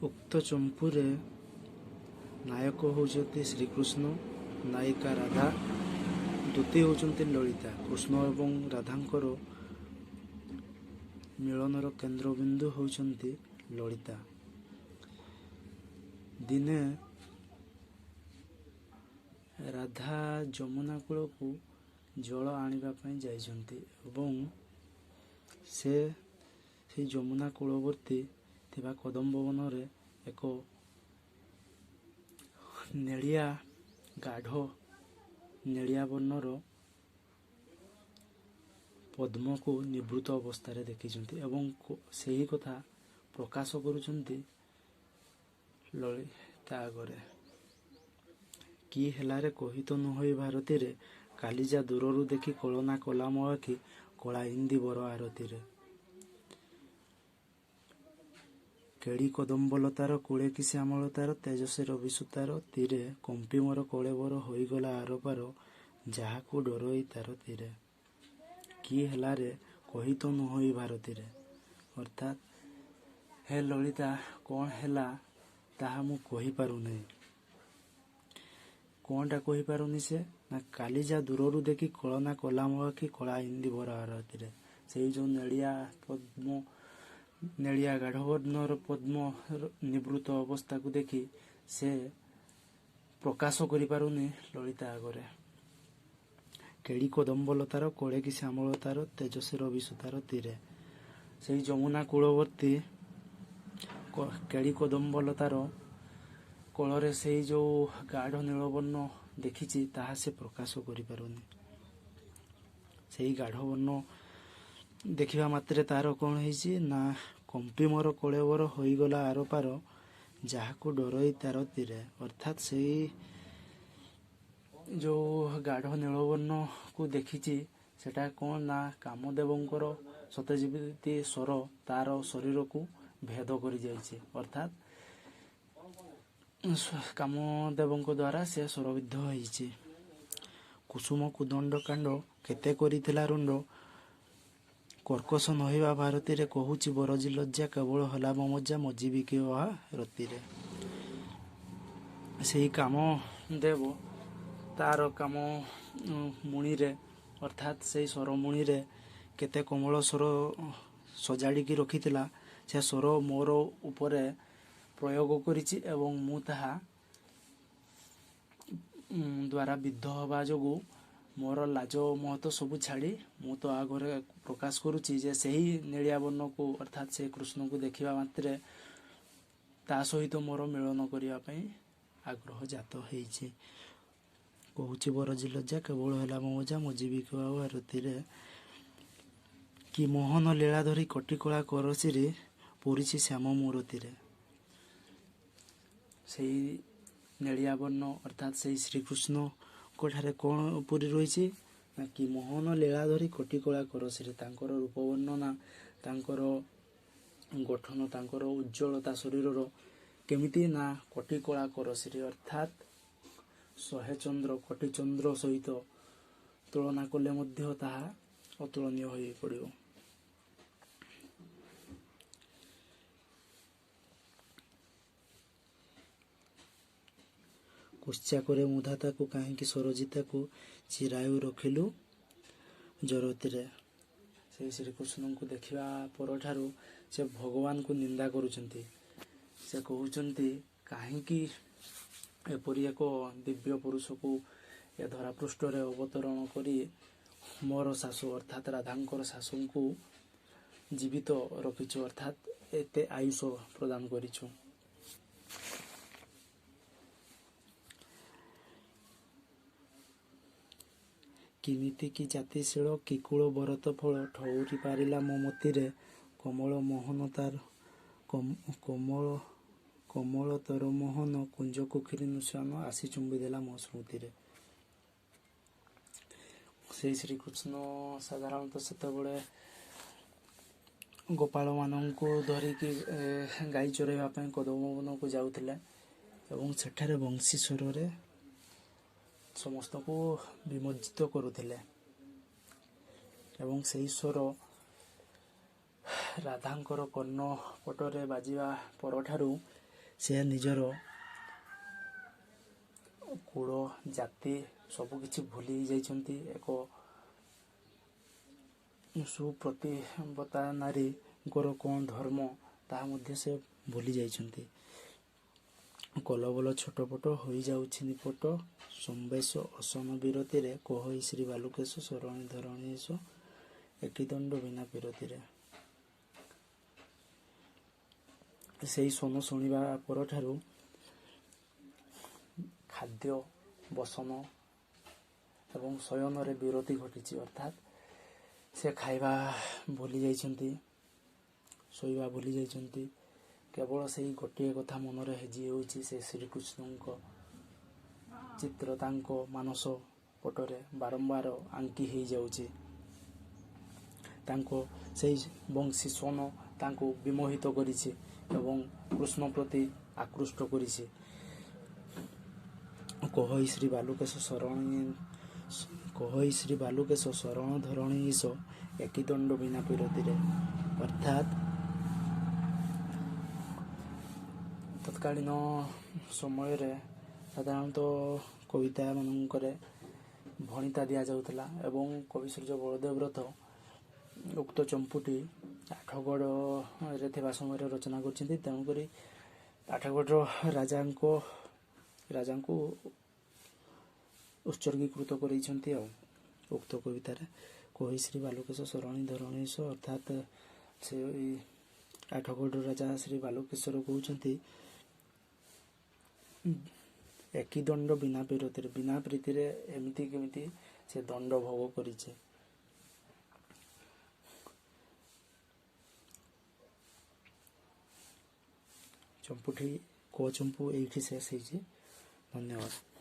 ଉକ୍ତ ଚମ୍ପୁରେ ନାୟକ ହେଉଛନ୍ତି ଶ୍ରୀକୃଷ୍ଣ, ନାୟିକା ରାଧା, ଦୂତୀ ହେଉଛନ୍ତି ଲଳିତା। କୃଷ୍ଣ ଏବଂ ରାଧାଙ୍କର ମିଳନର କେନ୍ଦ୍ରବିନ୍ଦୁ ହେଉଛନ୍ତି ଲଳିତା। ଦିନେ ରାଧା ଯମୁନା କୂଳକୁ ଜଳ ଆଣିବା ପାଇଁ ଯାଇଛନ୍ତି ଏବଂ ସେ ସେଇ ଯମୁନା କୂଳବର୍ତ୍ତୀ ଥିବା କଦମ୍ବ ବନରେ ଏକ ନେଳିଆ ଗାଢ଼ ନେଳିଆ ବର୍ଣ୍ଣର ପଦ୍ମକୁ ନିବୃତ୍ତ ଅବସ୍ଥାରେ ଦେଖିଛନ୍ତି ଏବଂ ସେହି କଥା ପ୍ରକାଶ କରୁଛନ୍ତି ଲଳିତା ଆଗରେ। କି ହେଲାରେ କହିତ ନୁହଇ ଭାରତୀରେ, କାଲିଯା ଦୂରରୁ ଦେଖି କଳନା କଲା ମୋ ଆଖି କଳା ଇନ୍ଦିବର ଆରତୀରେ। କେଳି କଦମ୍ବଲତାର କୂଳେ କି ଶ୍ୟାମଳତାର ତେଜସେ ରବିସୁତାର ତୀରେ, କମ୍ପି ମୋର କଳେବର ହୋଇଗଲା ଆରପାର ଯାହାକୁ ଡରଇ ତାର ତୀରେ। କି ହେଲାରେ କହିତ ନୁହଇ ଭାରତୀରେ, ଅର୍ଥାତ୍ ହେ ଲଳିତା, କ'ଣ ହେଲା ତାହା ମୁଁ କହିପାରୁନାହିଁ। କ'ଣଟା କହିପାରୁନି ସେ ନା, କାଲି ଯା ଦୂରରୁ ଦେଖି କଳନା କଲା ମୋ ଆଖି କଳା ଇନ୍ଦିବର ଆରତୀରେ। ସେଇ ଯେଉଁ ନେଳିଆ ପଦ୍ମ, ନେଳିଆ ଗାଢ଼ବର୍ଣ୍ଣର ପଦ୍ମ ନିବୃତ୍ତ ଅବସ୍ଥାକୁ ଦେଖି ସେ ପ୍ରକାଶ କରିପାରୁନି ଲଳିତା ଆଗରେ। କେଳି କଦମ୍ବଲତାର କୋଳେ କି ଶ୍ୟାମଳତାର ତେଜସେ ରବିସୁତାର ତୀରେ। ସେଇ ଯମୁନା କୂଳବର୍ତ୍ତୀ କେଳି କଦମ୍ବଲତାର କୋଳରେ ସେଇ ଯେଉଁ ଗାଢ଼ ନୀଳବର୍ଣ୍ଣ ଦେଖିଛି ତାହା ସେ ପ୍ରକାଶ କରିପାରୁନି। ସେଇ ଗାଢ଼ ବର୍ଣ୍ଣ ଦେଖିବା ମାତ୍ରେ ତାର କ'ଣ ହେଇଛି ନା, କମ୍ପି ମୋର କଳେବର ହୋଇଗଲା ଆରପାର ଯାହାକୁ ଡରଇ ତାର ତୀରେ। ଅର୍ଥାତ୍ ସେଇ ଯେଉଁ ଗାଢ଼ ନୀଳବର୍ଣ୍ଣକୁ ଦେଖିଛି ସେଟା କ'ଣ ନା, କାମଦେବଙ୍କର ସତେ ଯେମିତି ସ୍ୱର ତାର ଶରୀରକୁ ଭେଦ କରିଯାଇଛି, ଅର୍ଥାତ୍ କାମଦେବଙ୍କ ଦ୍ୱାରା ସେ ସ୍ୱରବିଦ୍ଧ ହେଇଛି। କୁସୁମ କୁଦଣ୍ଡ କାଣ୍ଡ କେତେ କରିଥିଲା ରୁଣ୍ଡ, କର୍କଶ ନହିବା ଭାରତୀରେ, କହୁଛି ବରଜି ଲଜ୍ଜା କେବଳ ହେଲା ମଜା ମଜିବି କି ଅହା ରତିରେ। ସେଇ କାମ ଦେବ ତାର କାମ ମୁଣିରେ, ଅର୍ଥାତ୍ ସେଇ ସ୍ୱରମୁଣିରେ କେତେ କୋମଳ ସ୍ୱର ସଜାଡ଼ିକି ରଖିଥିଲା, ସେ ସ୍ୱର ମୋର ଉପରେ ପ୍ରୟୋଗ କରିଛି ଏବଂ ମୁଁ ତାହା ଦ୍ୱାରା ବିଦ୍ଧ ହେବା ଯୋଗୁଁ ମୋର ଲାଜ ମହତ ସବୁ ଛାଡ଼ି ମୁଁ ତ ଆଗରେ ପ୍ରକାଶ କରୁଛି ଯେ ସେହି ନେଳିଆ ବର୍ଣ୍ଣକୁ, ଅର୍ଥାତ୍ ସେ କୃଷ୍ଣଙ୍କୁ ଦେଖିବା ମାତ୍ରେ ତା ସହିତ ମୋର ମିଳନ କରିବା ପାଇଁ ଆଗ୍ରହ ଜାତ ହେଇଛି। କହୁଛି ବରଜି ଲଜ୍ଜା କେବଳ ହେଲା ମୋ ମଜା ମଜିବି ଆଉ ଆରତୀରେ। କି ମୋହନ ଲୀଳା ଧରି କଟିକଳା କରସିରେ ପୁରିଛି ଶ୍ୟାମ ମୂରତିରେ। ସେଇ ନେଳିଆ ବର୍ଣ୍ଣ, ଅର୍ଥାତ୍ ସେଇ ଶ୍ରୀକୃଷ୍ଣଙ୍କ ଠାରେ କ'ଣ ପୁରି ରହିଛି ନା, କି ମୋହନ ଲୀଳା ଧରି କଟିକଳା କରସିରେ। ତାଙ୍କର ରୂପ ବର୍ଣ୍ଣନା, ତାଙ୍କର ଗଠନ, ତାଙ୍କର ଉଜ୍ଜଳତା ଶରୀରର କେମିତି ନା କଟିକଳା କରସିରେ, ଅର୍ଥାତ୍ 100 ଚନ୍ଦ୍ର କୋଟି ଚନ୍ଦ୍ର ସହିତ ତୁଳନା କଲେ ମଧ୍ୟ ତାହା ଅତୁଳନୀୟ ହୋଇପଡ଼ିବ। କୁତ୍ସା କରେ ମୁଧା ତାକୁ କାହିଁକି ସରଜିତାକୁ ଚିରାୟୁ ରଖିଲୁ ଜରତିରେ। ସେଇ ଶ୍ରୀକୃଷ୍ଣଙ୍କୁ ଦେଖିବା ପରଠାରୁ ସେ ଭଗବାନଙ୍କୁ ନିନ୍ଦା କରୁଛନ୍ତି। ସେ କହୁଛନ୍ତି କାହିଁକି ଏପରି ଏକ ଦିବ୍ୟ ପୁରୁଷକୁ ଏ ଧରାପୃଷ୍ଠରେ ଅବତରଣ କରି ମୋର ଶାଶୁ, ଅର୍ଥାତ୍ ରାଧାଙ୍କର ଶାଶୁଙ୍କୁ ଜୀବିତ ରଖିଛୁ, ଅର୍ଥାତ୍ ଏତେ ଆୟୁଷ ପ୍ରଦାନ କରିଛୁ। କିମିତି କି ଜାତିଶୀଳ କି କୂଳ ବରତ ଫଳ ଠଉରି ପାରିଲା ମୋ ମତିରେ, କୋମଳ ମୋହନ ତାର କୋମଳ କୋମଳ ତର ମୋହନ କୁଞ୍ଜ କୁକ୍ଷୀରେ ନୃଶ୍ୟାମ ଆସି ଚୁମ୍ବିଦେଲା ମୋ ସ୍ମୃତିରେ। ସେଇ ଶ୍ରୀକୃଷ୍ଣ ସାଧାରଣତଃ ସେତେବେଳେ ଗୋପାଳମାନଙ୍କୁ ଧରିକି ଗାଈ ଚରାଇବା ପାଇଁ କଦମ୍ବ ବନକୁ ଯାଉଥିଲେ ଏବଂ ସେଠାରେ ବଂଶୀ ସ୍ୱରରେ ସମସ୍ତଙ୍କୁ ବିମୋଜିତ କରୁଥିଲେ ଏବଂ ସେହି ସ୍ୱର ରାଧାଙ୍କର କର୍ଣ୍ଣ ପଟରେ ବାଜିବା ପରଠାରୁ ସେ ନିଜର କୁଳ, ଜାତି ସବୁକିଛି ଭୁଲି ଯାଇଛନ୍ତି। ଏକ ସୁପ୍ରତିବ୍ରତା ନାରୀଙ୍କର କ'ଣ ଧର୍ମ, ତାହା ମଧ୍ୟ ସେ ଭୁଲି ଯାଇଛନ୍ତି। କଲବଲ ଛଟପଟ ହୋଇଯାଉଛି ନିପଟ ସମ୍ବେଶ ଅଶନ ବିରତିରେ, କହଇ ଶ୍ରୀ ବାଲୁକେଶ ଶରଣୀ ଧରଣୀଶ ଏକିଦଣ୍ଡ ବିନା ବିରତିରେ। ସେଇ ସ୍ୱନ ଶୁଣିବା ପରଠାରୁ ଖାଦ୍ୟ, ବସନ ଏବଂ ଶୟନରେ ବିରତି ଘଟିଛି। ଅର୍ଥାତ୍ ସେ ଖାଇବା ଭୁଲି ଯାଇଛନ୍ତି, ଶୋଇବା ଭୁଲି ଯାଇଛନ୍ତି। କେବଳ ସେଇ ଗୋଟିଏ କଥା ମନରେ ହେଜି ହେଉଛି, ସେ ଶ୍ରୀକୃଷ୍ଣଙ୍କ ଚିତ୍ର ତାଙ୍କ ମାନସ ପଟରେ ବାରମ୍ବାର ଆଙ୍କି ହେଇଯାଉଛି। ତାଙ୍କ ସେଇ ବଂଶୀ ସ୍ୱନ ତାଙ୍କୁ ବିମୋହିତ କରିଛି ଏବଂ କୃଷ୍ଣ ପ୍ରତି ଆକୃଷ୍ଟ କରିଛି। କହଇ ଶ୍ରୀ ବାଲୁକେଶ ଶରଣୀ, କହଇ ଶ୍ରୀ ବାଲୁକେଶ ଶରଣ ଧରଣୀ ଈଶ ଏକିଦଣ୍ଡ ବିନା ବିରତିରେ। ଅର୍ଥାତ୍ ତତ୍କାଳୀନ ସମୟରେ ସାଧାରଣତଃ କବିତା ମାନଙ୍କରେ ଭଣିତା ଦିଆଯାଉଥିଲା ଏବଂ କବି ସୂର୍ଯ୍ୟ ବଳଦେବ ରଥ ଉକ୍ତ ଚମ୍ପୁଟି ଆଠଗଡ଼ରେ ଥିବା ସମୟରେ ରଚନା କରିଛନ୍ତି। ତେଣୁକରି ଆଠଗଡ଼ର ରାଜାଙ୍କୁ ଉତ୍ସର୍ଗୀକୃତ କରିଛନ୍ତି। ଆଉ ଉକ୍ତ କବିତାରେ କହି ଶ୍ରୀ ବାଲୁକେଶ ଶରଣୀ ଧରଣୀଶ, ଅର୍ଥାତ୍ ସେ ଆଠଗଡ଼ର ରାଜା ଶ୍ରୀ ବାଲୁକେଶ୍ୱର କହୁଛନ୍ତି, ଏକି ଦଣ୍ଡ ବିନା ବିରତିରେ, ବିନା ପ୍ରୀତିରେ ଏମିତି କେମିତି ସେ ଦଣ୍ଡ ଭୋଗ କରିছে। ଚମ୍ପୁଟି କୋ ଚମ୍ପୁ ଏଇଠି ଶେଷ ହେଇଛି। ଧନ୍ୟବାଦ।